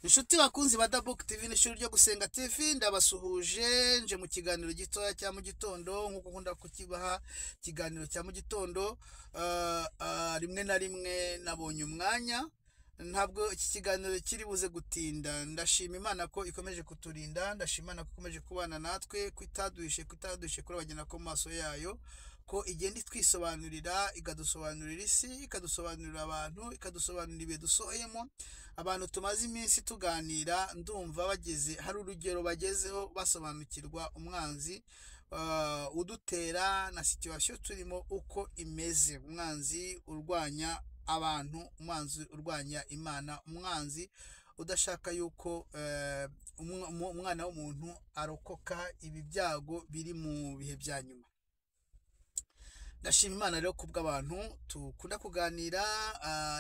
Inshuti bakunzi ba Dabook TV n'ishuri ryo gusenga TV, ndabasuhuje. Nje mu kiganiro gitoya cya mu gitondo nk'uko nkunda kukibaha ikiganiro cya mu gitondo. Rimwe na rimwe nabonye umwanya, ntabwo iki kiganiro kiri buze gutinda. Ndashima Imana ko ikomeje kuturinda, ndashima Imana ko ikomeje kubana natwe, ko itaduhishe kurabagena ko mu maso yayo, ko igenda itwisobanurira, ikadusobanurira isi, ikadusobanurira abantu, ikadusobanurira ibihe dusohoyemo. Abantu tumaze iminsi tuganira, ndumva bageze hari urugero bagezeho basobanukirwa umwanzi udutera na situation turimo uko imeze. Umwanzi urwanya abantu, umwanzi urwanya Imana, umwanzi udashaka yuko umwana w'umuntu arokoka ibi byago biri mu bihe bya nyuma. Ndashima Imana rero kubw'abantu tukunda kuganira.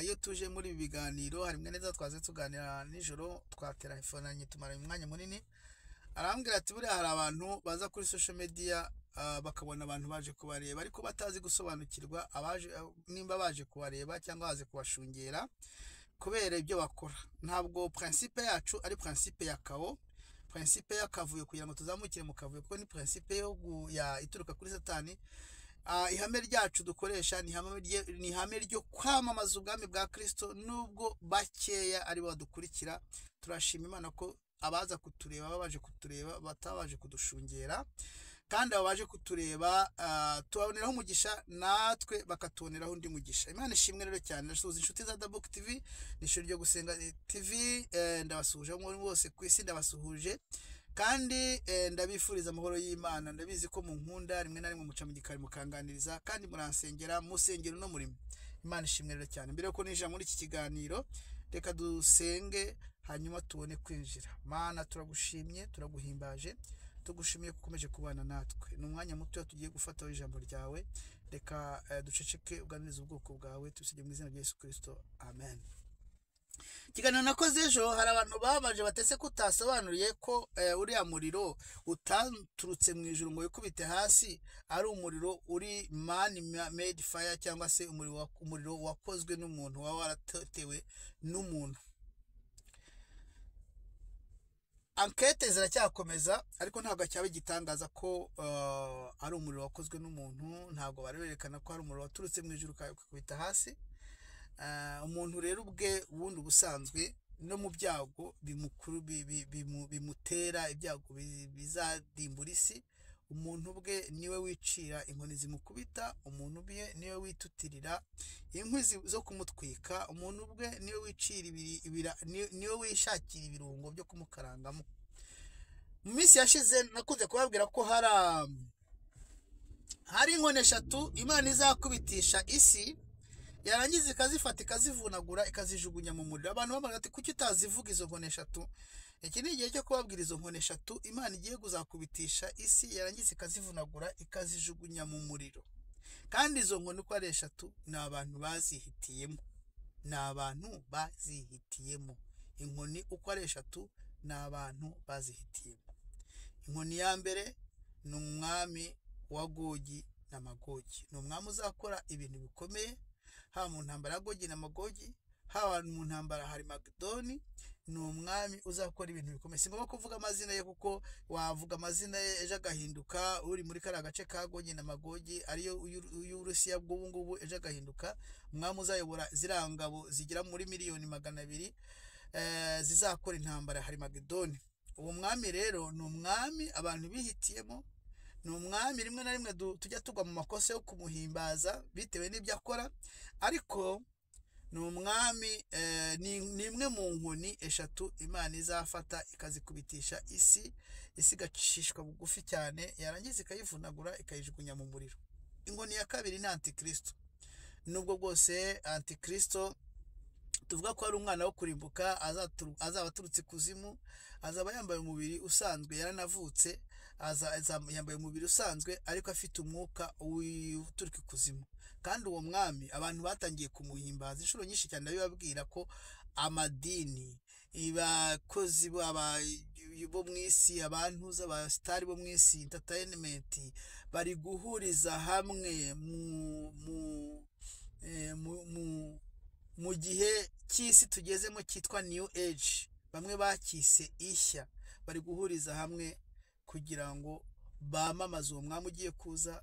Iyo tuje muri ibi biganiro, hari mwe neza twaze tuganira nijoro, twatelefonanye tumara umwanya munini. Arambwira ati buriya hari abantu baza kuri social media, bakabona abantu baje kubareba ariko batazi gusobanukirwa abaje, nimba baje kubareba cyangwa baje kubashungera kubera ibyo bakora. Ntabwo principe yacu ari principe ya kao, principe y'akavuyo kugira ngo tuzamukire mu kavuyo, kuko ni principe yo ituruka kuri Satani. Ihame ryacu dukoresha ni ihame ryo kwamamaza ubwami bwa Kristo, nubwo bakeya ari bo badukurikira. Turashima Imana ko abaza kutureba babaje kutureba batabaje kudushungera, kandi abo baje kutureba tubaboneraho umugisha, natwe bakatuboneraho undi mugisha. Imana ishimwe rero cyane. Ndasuhuza inshuti za Dabook TV n'ishuri ryo gusenga TV, ndabasuhuje muri bose ku isi, ndabasuhuje kandi ndabifuriza amahoro y'Imana. Ndabizi ko munkunda, rimwe na rimwe muca mu gikari mukanganiriza, kandi muransengera, musengera no murimo. Imana ishimwe rero cyane. Mbere yuko ninjira muri iki kiganiro, reka dusenge hanyuma tubone kwinjira. Mana, turagushimye, turaguhimbaje, tugushimiye ko ukomeje kubana natwe. Ni umwanya muto tugiye gufataho ijambo ryawe, reka duceceke uganirize ubwoko bwawe, tubisige mu izina rya Yesu Kristo, amen. Ikiganiro nakoze ejo, hari abantu babaje batese ko utasobanuriye ko uriya muriro utaturutse mu ijuru ngo wikubite hasi, ari umuriro uri man made fire, cyangwa se umuriro wakozwe n'umuntu, waba waratewe n'umuntu. Ankete ziracyakomeza, ariko ntabwo cyaba igitangaza ko ari umuriro wakozwe n'umuntu. Ntabwo bari berekana ko ari umuriro waturutse mu ijuru ukikubita hasi. Umuntu rero ubwe ubundi ubusanzwe no mu byago bimutera ibyago bizadimbura isi, umuntu ubwe niwe wicira inkoni zimukubita, umuntu ubwe niwe witutirira inkwi zo kumutwika, umuntu ubwe niwe wicira niwe wishakira ibirungo byo kumukarangamo. Mu minsi yashize nakunze kubabwira ko hari inkoni eshatu Imana izakubitisha isi, yarangiza ikazifata ikazivunagura ikazijugunya mu muriro. Abantu bamara ati kuki utazivuga izo nkoni eshatu? Iki ni igihe cyo kubabwira izo nkoni eshatu Imana igiye kuzakubitisha isi, yarangiza ikazivunagura ikazijugunya mu muriro. Kandi izo nkoni uko ari eshatu ni abantu bazihitiyemo, ni abantu bazihitiyemo. Inkoni uko ari eshatu ni abantu bazihitiyemo. Inkoni ya mbere ni umwami wa Gogi na Magogi. Ni umwami uzakora ibintu bikomeye, haba mu ntambara ya Gogi na Magogi, haba mu ntambara hari Magedoni. Ni umwami uzakora ibintu bikomeye. Singomba kuvuga amazina ye kuko wavuga amazina ye ejo agahinduka. Uri muri kariya gace ka Gogi na Magogi ariyo y'Uburusiya bw'ubu ngubu, ejo agahinduka. Umwami uzayobora ziriya ngabo zigera muri 200,000,000 zizakora intambara hari Magedoni. Uwo mwami rero ni umwami abantu bihitiyemo, ni umwami rimwe na rimwe tujya tugwa mu makosa yo kumuhimbaza bitewe n'ibyo akora, ariko ni umwami, ni imwe mu nkoni eshatu Imana izafata ikazikubitisha isi, isi igacishwa bugufi cyane, yarangiza ikayivunagura ikayijugunya mu muriro. Inkoni ya kabiri ni Antikristo. Nubwo bwose Antikristo tuvuga ko ari umwana wo kurimbuka, azaba aturutse ikuzimu, azaba yambaye umubiri usanzwe, yaranavutse, yambaye umubiri usanzwe ariko afite umwuka uturuka ikuzimu. Kandi uwo mwami abantu batangiye kumuhimbaza inshuro nyinshi cyane, ndabibabwira ko amadini, abakozi bo mu isi, abantu z'abasitari bo mu isi, entertainment, bari guhuriza hamwe mu gihe cy'isi tugezemo cyitwa New Age. Bamwe bakise ishya, bari guhuriza hamwe kugira ngo bamamaze uwo mwami ugiye kuza,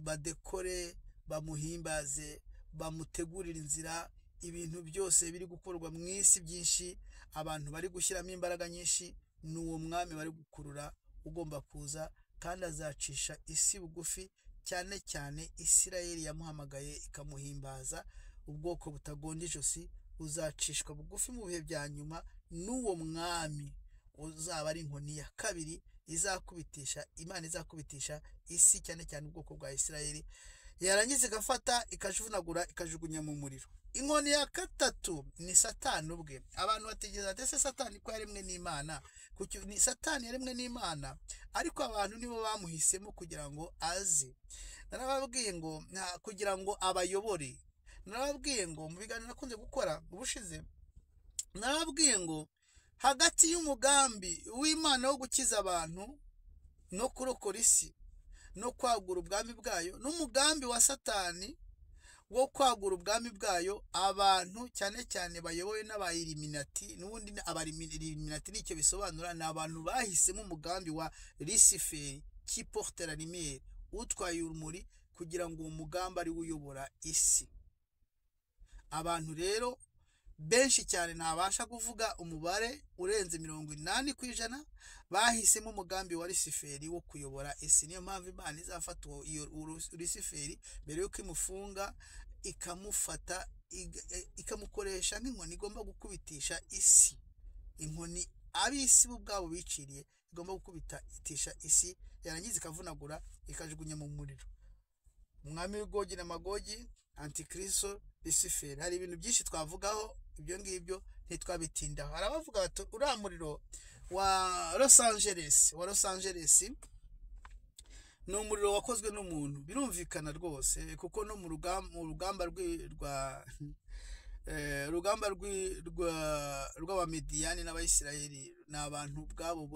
badekore, bamuhimbaze, bamutegurire inzira. Ibintu byose biri gukorwa mu isi byinshi, abantu bari gushyiramo imbaraga nyinshi, ni uwo mwami bari gukurura ugomba kuza, kandi azacisha isi bugufi, cyane cyane Isirayeli yamuhamagaye ikamuhimbaza. Ubwoko butagonda ijosi buzacishwa bugufi mu bihe bya nyuma n'uwo mwami uzaba ari inkoni ya kabiri izakubitisha Imana, izakubitisha isi, cyane cyane ubwoko bwa Isirayeli, yarangiza igafata ikajuvunagura ikajugunya mu muriro. Inkoni ya gatatu ni Satani ubwe. Abantu batekereza ati ese Satani ko yaremwe n'Imana? Kuki ni Satani yaremwe n'Imana, ariko abantu nibo bamuhisemo kugira ngo aze. Narababwiye ngo kugira ngo abayobore. Narababwiye ngo mu biganiro nakunze gukora ubushize, narababwiye ngo hagati y'umugambi w'Imana wo gukiza abantu no kurokora isi no kwagura ubwami bwayo, n'umugambi wa Satani wo kwagura ubwami bwayo, abantu cyane cyane bayobowe n'abayiliminati, n'ubundi abayiliminati nicyo bisobanura, ni abantu bahisemo umugambi wa Lucifer qui porte la lumière, utwaye urumuri, kugira ngo uwo mugambi ari we uyobora isi. Abantu rero benshi cyane, ntabasha kuvuga umubare urenze 80%, bahisemo umugambi wa Lucifer wo kuyobora isi. Niyo mpamvu Imana izafata iyo Lucifer mbere yuko imufunga, ikamufata ikamukoresha nk'inkoni igomba gukubitisha isi, inkoni ab'isi bo ubwabo biciriye igomba gukubitisha isi, yarangiza ikavunagura ikajugunya mu muriro. Umwami w'igogi na Magogi, Antikristo, Lucifer. Hari ibintu byinshi twavugaho, ibyo ngibyo ntitwabitindaho. Hari abavuga bati uriya muriro wa Los Angeles, wa Los Angeles ni umuriro wakozwe n'umuntu. Birumvikana rwose, kuko no mu rugamba urugamba rw'Abamediyani n'Abayisiraheli, ni abantu ubwabo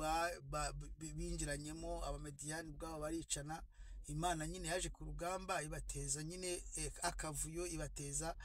binjiranyemo, Abamediyani ubwabo baricana. Imana nyine yaje ku rugamba ibateza nyine akavuyo, ibateza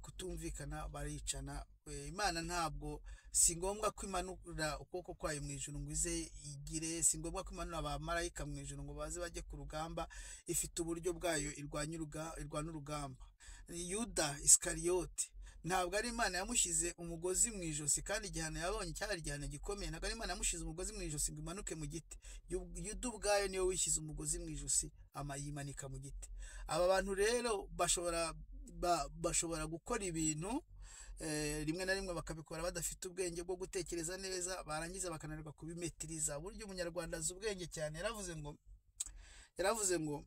kutumvikana, baricana. Imana ntabwo, si ngombwa ko imanura ukuboko kwayo mu ijuru ngo ize igire, si ngombwa ko imanura abamarayika mu ijuru ngo baze bajye ku rugamba, ifite uburyo bwayo irwana urugamba. Yuda Isikariyote ntabwo ari Imana yamushyize umugozi mu ijosi, kandi igihano yabonye cyari igihano gikomeye. Ntabwo ari Imana yamushyize umugozi mu ijosi ngo imanuke mu giti. Yuda ubwayo niwe wishyize umugozi mu ijosi, yimanika mu giti. Aba bantu rero bashobora gukora ibintu rimwe na rimwe bakabikora badafite ubwenge bwo gutekereza neza, barangiza bakananirwa kubimetiriza. Burya Umunyarwanda azi ubwenge cyane, yaravuze ngo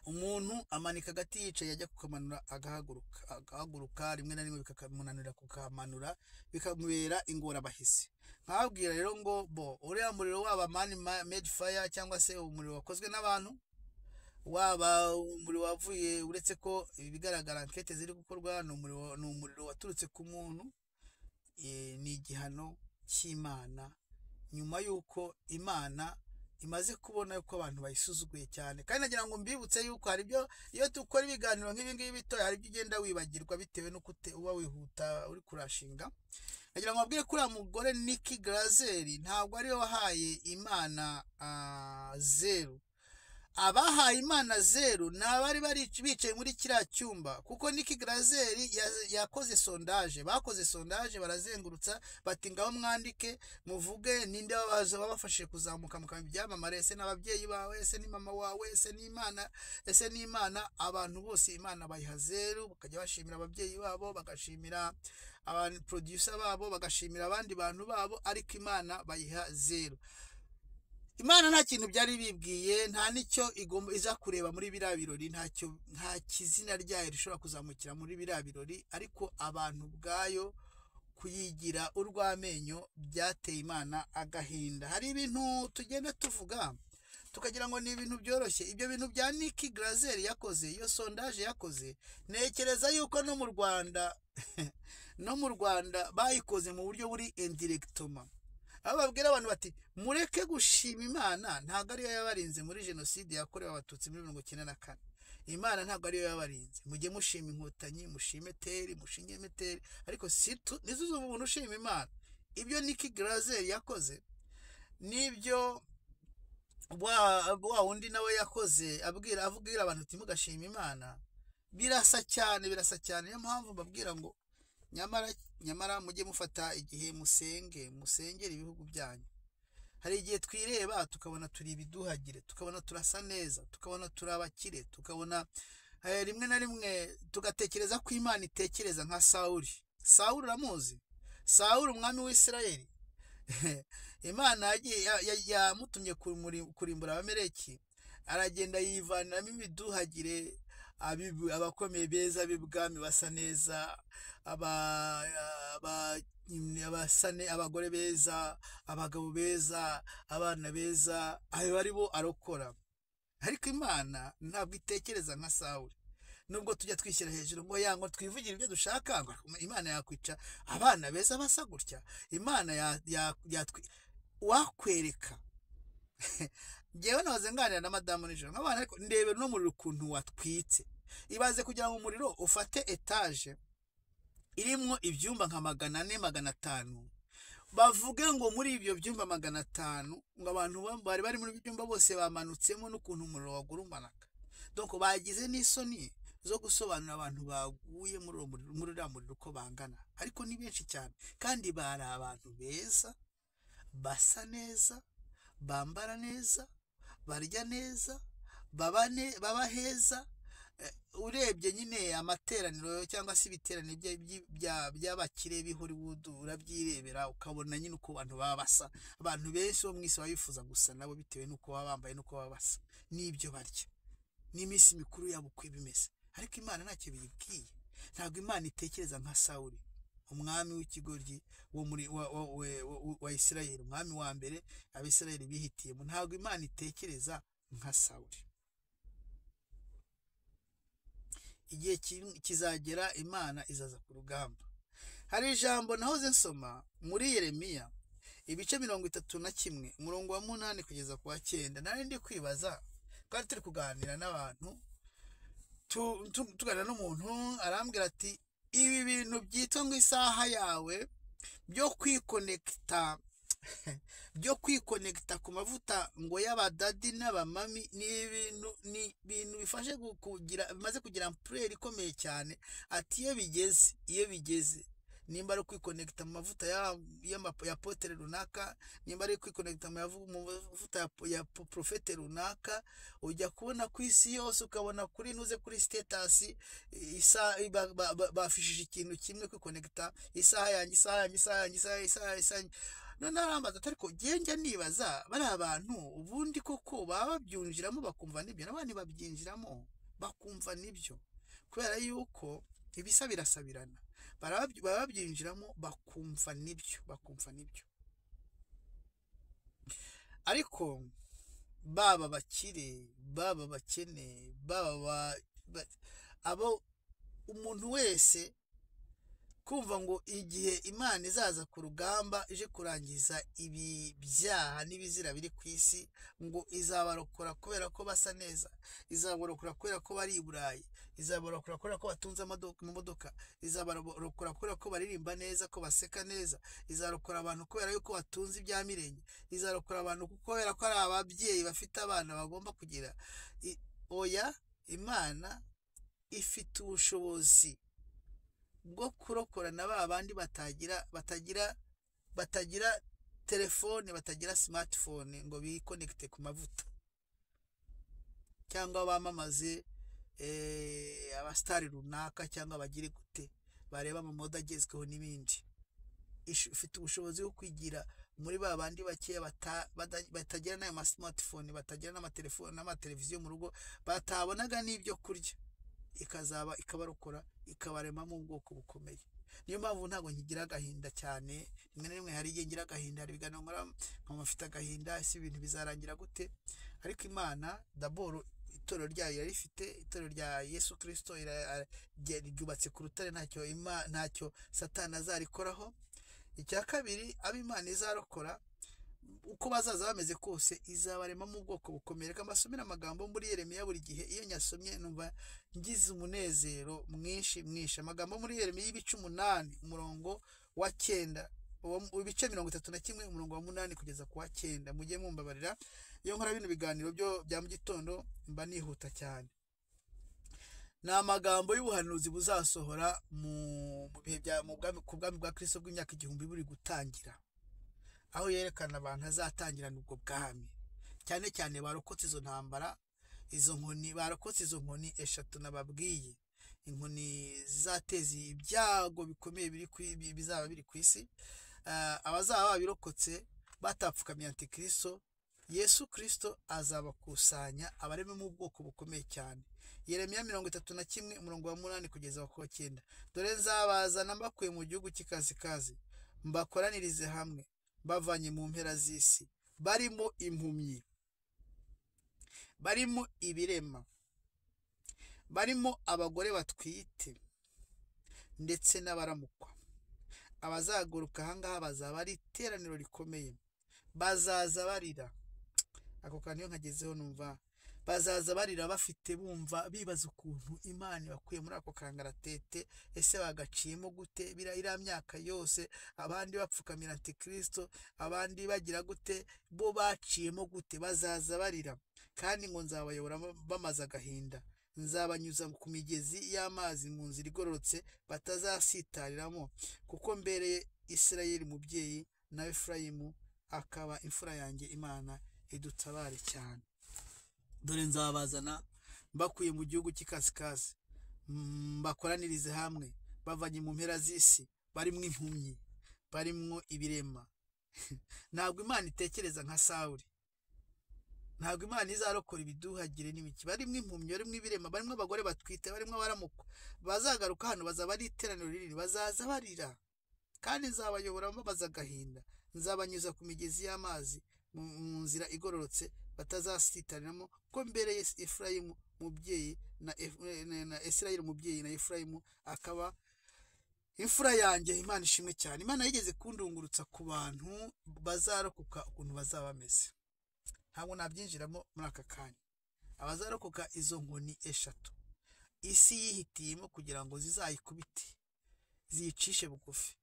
umuntu amanika agati yicaye, ajya kukamanura agahaguruka, rimwe na rimwe bikamunanira kukamanura, bikamubera ingorabahizi. Nkababwira rero ngo bo uriya muriro waba man made fire cyangwa se umuriro wakozwe n'abantu, waba umuriro wavuye, uretse ko ibigaragara ankete ziri gukorwa ni umuriro waturutse ku muntu, ni igihano cy'Imana nyuma y'uko Imana imaze kubona yuko abantu bayisuzuguye cyane. Kandi nagira ngo mbibutse yuko hari ibyo iyo dukora ibiganiro nk'ibi ngibi bitoya, hari ibyo ugenda wibagirwa bitewe n'uko uba wihuta uri kurashinga. Nagira ngo mbabwire ko uriya mugore Nikki Glaser ntabwo ariwe wahaye Imana zeru. Abahaye Imana zeru ni abari bicaye muri kiriya cyumba, kuko Nikki Glaser yakoze sondage, bakoze sondage barazengurutsa bati ngaho mwandike muvuge ninde babafashije kuzamuka mukaba ibyamamare, ese n'ababyeyi bawe, ese ni mama wawe, ese ni Imana, ese ni Imana. Abantu bose Imana bayiha zeru, bakajya bashimira ababyeyi babo, bagashimira abantu producer babo, bagashimira abandi bantu babo, ariko Imana bayiha zeru. Imana nta kintu byari bibwiye, nta nicyo igomba iza kureba muri biriya birori, ntacyo, nta kizina ryayo rishobora kuzamukira muri biriya birori, ariko abantu ubwayo kuyigira urw'amenyo byateye Imana agahinda. Hari ibintu tugenda tuvuga tukagira ngo ni ibintu byoroshye. Ibyo bintu bya Nikki Glaser yakoze, iyo sondage yakoze, ntekereza yuko no mu Rwanda no mu Rwanda bayikoze mu buryo buri indirectement. Aho babwira abantu bati mureke gushima Imana, ntabwo ariyo yabarinze muri jenoside yakorewe Abatutsi muri 94. Imana ntabwo ariyo yabarinze. Mujye mushima Inkotanyi, mushime Teri, mushinge Meteri, ariko nizo umuntu ushima Imana. Ibyo Nikki Glaser yakoze nibyo wa wundi nawe yakoze, abwira abantu ati mugashima Imana, birasa cyane, birasa cyane. Niyo mpamvu mbabwira ngo nyamara mujye mufata igihe musenge, musengere ibihugu byanyu. Hari igihe twireba tukabona turi ibiduhagire, tukabona turasa neza, tukabona turabakire, tukabona rimwe na rimwe tugatekereza ko Imana itekereza nka Sawuli. Sawuli uramuzi? Sawuli umwami w'Isirayeli. Imana yamutumye kurimbura Abameleki, aragenda yivaniramo ibiduhagire, abakomeye beza b'ibwami basa neza, abagore beza, abagabo beza, abana beza, ayo ari bo arokora. Ariko Imana ntabwo itekereza nka Sawuli. Nubwo tujya twishyira hejuru ngo yango twivugire ibyo dushaka, ngo Imana yakwica abana beza basa gutya, Imana wakwereka. Njyewe nahoze nganira na madamu nijoro nk'abana, ariko ndebera uno muriro ukuntu watwitse. Ibaze kugira ngo umuriro ufate etaje irimo ibyumba nka 400 500, bavuge ngo muri ibyo byumba 500 ngo abantu bari bari muri ibyumba bose bamanutsemo n'ukuntu umuriro wagurumanaga. Donc bagize n'isoni zo gusobanura abantu baguye muri uriya muriro uko bangana, ariko ni benshi cyane, kandi bari abantu beza, basa neza, bambara neza, barya neza, baba heza. Urebye nyine amateraniro cyangwa se ibiteraniro by'abakire b'i Hollywood, urabyirebera ukabona nyine uko abantu baba basa. Abantu benshi bo mu isi bifuza gusa nabo bitewe n'uko baba bambaye n'uko baba basa n'ibyo barya n'iminsi mikuru yabo uko bimeze. Ariko Imana ntacyo biyibwiye. Ntabwo Imana itekereza nka Sawuli, umwami w'ikigoryi wo muri wa Isirayeli, umwami wa mbere Abisirayeli bihitiyemo. Ntabwo Imana itekereza nka Sawuli. Igihe kizagera Imana izaza ku rugamba. Hari ijambo nahoze nsoma muri Yeremiya ibice 31 umurongo wa 8 kugeza ku wa 9. Nari ndi kwibaza, twari turi kuganira n'abantu, tuganira n'umuntu arambwira ati ibi bintu byitwa ngo isaha yawe byo kwikonekita, byo kwikonekita ku mavuta ngo y'abadadi n'abamami, ni ibintu bifashe kugira, bimaze kugira ampleur ikomeye cyane. Ati iyo bigeze nimba ari kwikonekita mu mavuta ya apotre runaka, nimba ari kwikonekita mu mavuta ya profete runaka, ujya kubona ku isi yose, ukabona kuri nuze kuri status isa bafishije ikintu kimwe, kwikonekita isaha yanjye, isaha yanjye, isaha yanjye, isaha, isaha. None arambaza ati ariko njya nibaza bari abantu ubundi koko baba babyinjiramo bakumva nibyo, n'abandi babyinjiramo bakumva nibyo, kubera yuko ibisa birasabirana, babyinjiramo bakumva nibyo, bakumva nibyo. Ariko baba bakire, baba bakene, baba abo umuntu wese kumva ngo igihe Imana izaza ku rugamba ije kurangiza ibi byaha n'ibizira biri ku isi, ngo izabarokora kubera ko basa neza, izabarokora kubera ko bari i Burayi, izabarokora kubera ko batunze amamodoka, izabarokora kubera ko baririmba neza, ko baseka neza, izarokora abantu kubera yuko batunze ibya mirenge, izarokora abantu kubera ko ari ababyeyi bafite abana bagomba kugira. Oya, Imana ifite ubushobozi bwo kurokora na ba bandi batagira telefone, batagira smartphone ngo bikonekite ku mavuta, cyangwa bamamaze abastari runaka, cyangwa bagire gute bareba mu moda agezweho n'ibindi. Ifite ubushobozi bwo kwigira muri ba bandi bakeya batagira n'ayo ma smartphone, batagira n'amatelefone n'amateleviziyo mu rugo, batabonaga n'ibyo kurya, ikazaba ikabarokora, ikabaremamo ubwoko bukomeye. Niyo mpamvu ntabwo nkigira agahinda cyane. Rimwe na rimwe hari igihe ngira agahinda, hari ibiganiro nkora nkaba mfite agahinda, ese ibintu bizarangira gute? Ariko Imana daboro itorero ryayo irarifite, itorero rya Yesu Kristo ryubatse ku rutare, ntacyo Satani azarikoraho. Icya kabiri, abo Imana izarokora Uko bazaza bameze kose izabaremamo ubwoko bukomeye. Reka mbasomere amagambo muri Yeremiya. Buri gihe iyo nyasomye numva ngize umunezero mwinshi mwinshi. Amagambo muri Yeremiya y'ibice 8 umurongo wa 9, ibice 31 umurongo wa 8 kugeza ku wa 9. Mujye mumbabarira iyo nkora bino biganiro byo bya mu gitondo mba nihuta cyane. Ni amagambo y'ubuhanuzi buzasohora mu bihe bya mu bwami, ku bwami bwa Kristo bw'imyaka 1000 buri gutangira, aho yerekana abantu azatangirana ubwo bwami, cyane cyane barokotse izo ntambara, izo nkoni, barokotse izo nkoni 3 nababwiye, inkoni zizateza ibyago bikomeye bizaba biri ku isi. Abazaba babirokotse batapfukamiye Antikristo, Yesu Kristo azabakusanya abarememo ubwoko bukomeye cyane. Yeremiya 31 umurongo wa 8 kugeza ku wa 9. Dore nzabazana mbakuye mu gihugu cy'ikasikazi, mbakoranirize hamwe bavanye mu mpera z'isi, barimo impumyi, barimo ibirema, barimo abagore batwite ndetse n'abaramukwa. Abazaguruka ahangaha bazaba ari iteraniro rikomeye, bazaza barira. Ako kantu iyo nkagezeho numva bazaza barira bafite bumva bibaza ukuntu Imana ibakuye muri ako kangaratete. Ese bagaciyemo gute iriya myaka yose, abandi bapfukamira Antikristo, abandi bagira gute, bo baciyemo gute? Bazaza barira, kandi ngo nzabayobora bamaze agahinda, nzabanyuza ku migezi y'amazi mu nzira igororotse batazasitariramo, kuko mbereye Isirayeli mubyeyi na Efurayimu akaba imfura yanjye. Imana idutabare cyane. Dore nzabazana mbakuye mu gihugu cy'ikasikazi, mbakoranirize hamwe bavanye mu mpera z'isi, barimo impumyi, barimo ibirema. Ntabwo Imana itekereza nka Sawuli, ntabwo Imana izarokora ibiduhagire n'ibiki. Barimo impumyi, barimo ibirema, barimo abagore batwite, barimo abaramukwa. Bazagaruka hano bazaba ari iteraniro rinini, bazaza barira, kandi nzabayobora mbabaza agahinda, nzabanyuza ku migezi y'amazi mu nzira igororotse batazasitariramo, ko mbereye Efurayimu mubyeyi na Isirayeli mubyeyi na Efurayimu akaba imfura yanjye. Imana ishimwe cyane. Imana yigeze kundungurutsa ku bantu bazarokoka ukuntu bazaba bameze. Ntabwo nabyinjiramo muri aka kanya. Abazarokoka izo nkoni 3 isi yihitiyemo kugira ngo zizayikubite ziyicishe bugufi,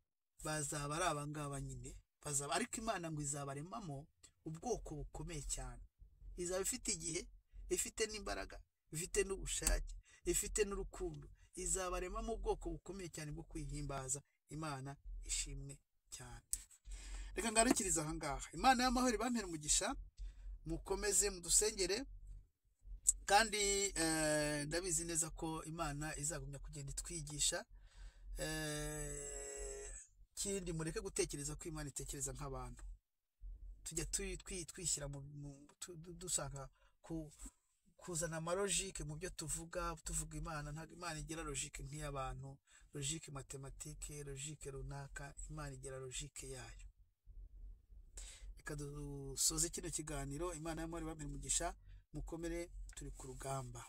bazaba ari abangaba nyine bazaba. Ariko Imana ngo izabaremamo ubwoko bukomeye cyane. Izaba ifite igihe, ifite n'imbaraga, ifite n'ubushake, ifite n'urukundo. Izabaremamo ubwoko bukomeye cyane bwo kwihimbaza. Imana ishimwe cyane. Reka ngarukirize aha ngaha. Imana y'amahoro ibampere umugisha, mukomeze mudusengere, kandi ndabizi neza ko Imana izagumya kugenda itwigisha. Kindi mureke gutekereza ko Imana itekereza nk'abantu. Tujya twishyira dushaka kuzana amalogike mu byo tuvuga. Tuvuga Imana, ntabwo Imana igira logike nk'iy'abantu, logike matematike, logike runaka. Imana igira logike yayo. Reka dusoze kino kiganiro. Imana y'amahoro ibampere umugisha, mukomere, turi ku rugamba.